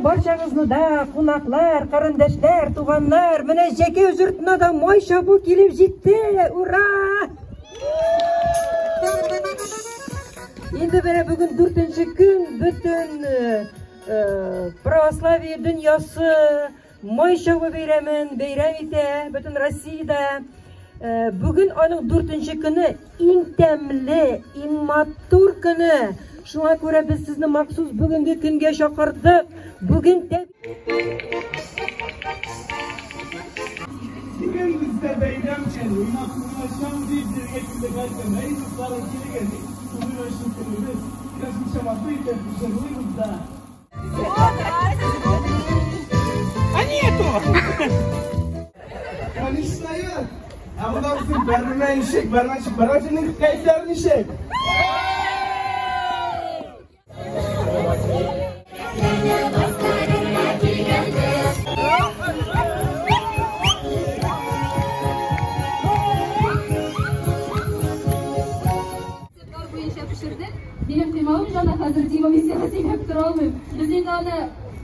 Сезнең барчагызны да, кунаклар, карендәшләр, туганнар, менә Җәкәү йортына да май чабу килеп җитте. Ура! Инде менә бүген дүртенче көн, бөтен православие дөньясы май чабу бәйрәмен бәйрәм итә, бөтен Россиядә. Бүген аның дүртенче көне, иң тәмле, иң матур көне. Шуңа күрә без сезне махсус бүгенге көнгә чакырдык. Бүген Бүген бездә бәйрәм көне. Уйнап күңел ачам дип биргә килдек һәркем. Әй, дусларым, килегез. Күңел ачу көнебез. Керәшенчә матур итеп җырлыйбыз да. А нету! Конечно, ә монда безнең бәрмәнчек, бәрмәнчек, бәрмәнчекнең кәефләре ничек? Рецептлар буенча пешердек. Минем коймагым җаны хәзер Дима мин сиңа сөйләп тора алмыйм. Без инде аны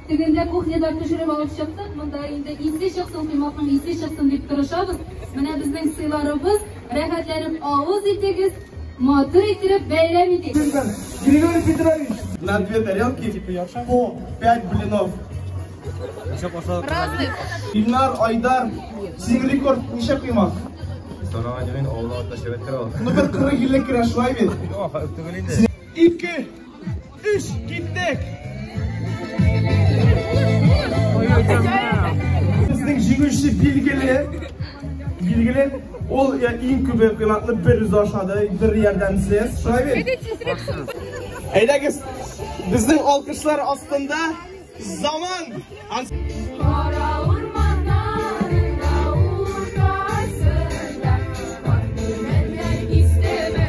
тегендә кухняда пешереп алып чыктык. Монда инде исе чыксын, коймакның исе чыксын дип тырышабыз. Менә безнең сыйларыбыз, рәхәтләнеп авыз итегез, матур иттереп бәйрәм итик. Григорий Петрович! На две тарелки по 5 блинов. Разных. Илнар, Айдар, синең рекорд ничә коймак? Сораган юк инде, авылда атта чәбәт керә ул. Ну бер 40 илле керә шулай бит. Юк, түгел инде. 2, 3, киттек! Безнең җиңүче билгеле. Билгеле, ул иң күбе коймакны бер үзе ашады, бер ярдәмсез. Шулай бит? Әйдәгез, безнең алкышлар астында Заман! Кара урманнарында уртасында бар имәннәр кистемәләр.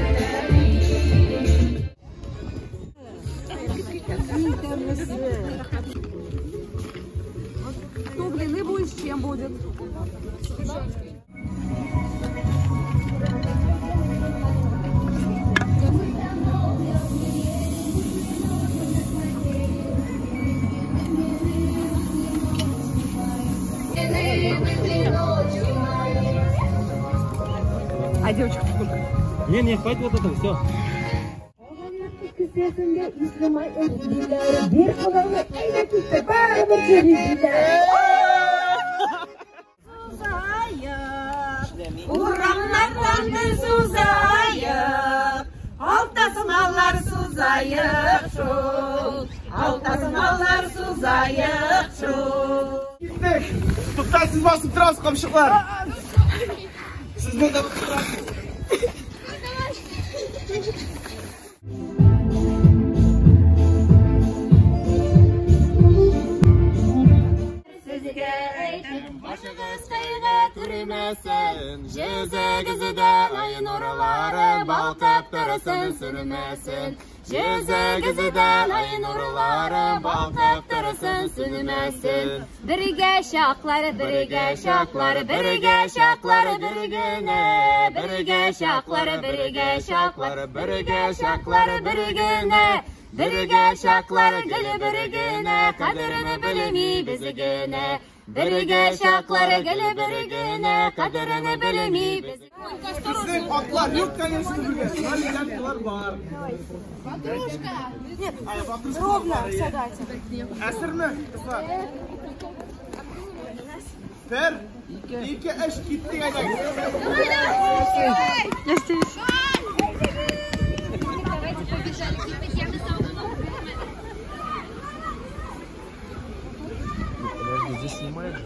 Кто блины будет, с чем будет? А девочка сколько? Не, не, хватит вот этого, все. Кесәсендә ислемай әйбиләр, бер кулыңны әйдә китте, барыбер җөриләр. Урамнардан без узаек, алтасыналар сузаек шул, алтасыналар сузаек шул. Киттек! Тукта, сез басып торасыз, камчыклар! Сез монда басып торасыз. Сезгә әйтәм, Башыгыз кайгы күрмәсен, йөзегездә ай нурлары балкып торсын, сүнмәсен. Йөзегездә ай нурлары балкып торсын, сүнмәсен. Бергә чаклар, бергә чаклар, бергә чаклар, бер генә, бергә чаклар, бергә чаклар, бергә чаклар, бер генә, бергә чаклар, гел бер генә, кадерен белмибез генә. Бергә чаклар, гел бер генә, кадерен белмибез. Безнең атлар юк, конечно, бүген. Лялькалар бар. Ватрушка! Нет, Ай, ватрушка ровно бар, все дайте. Әзерме, кызлар? Бер, ике, өч, киттек әйдәгез. Я здесь. Давайте побежали. Подожди, здесь снимают же.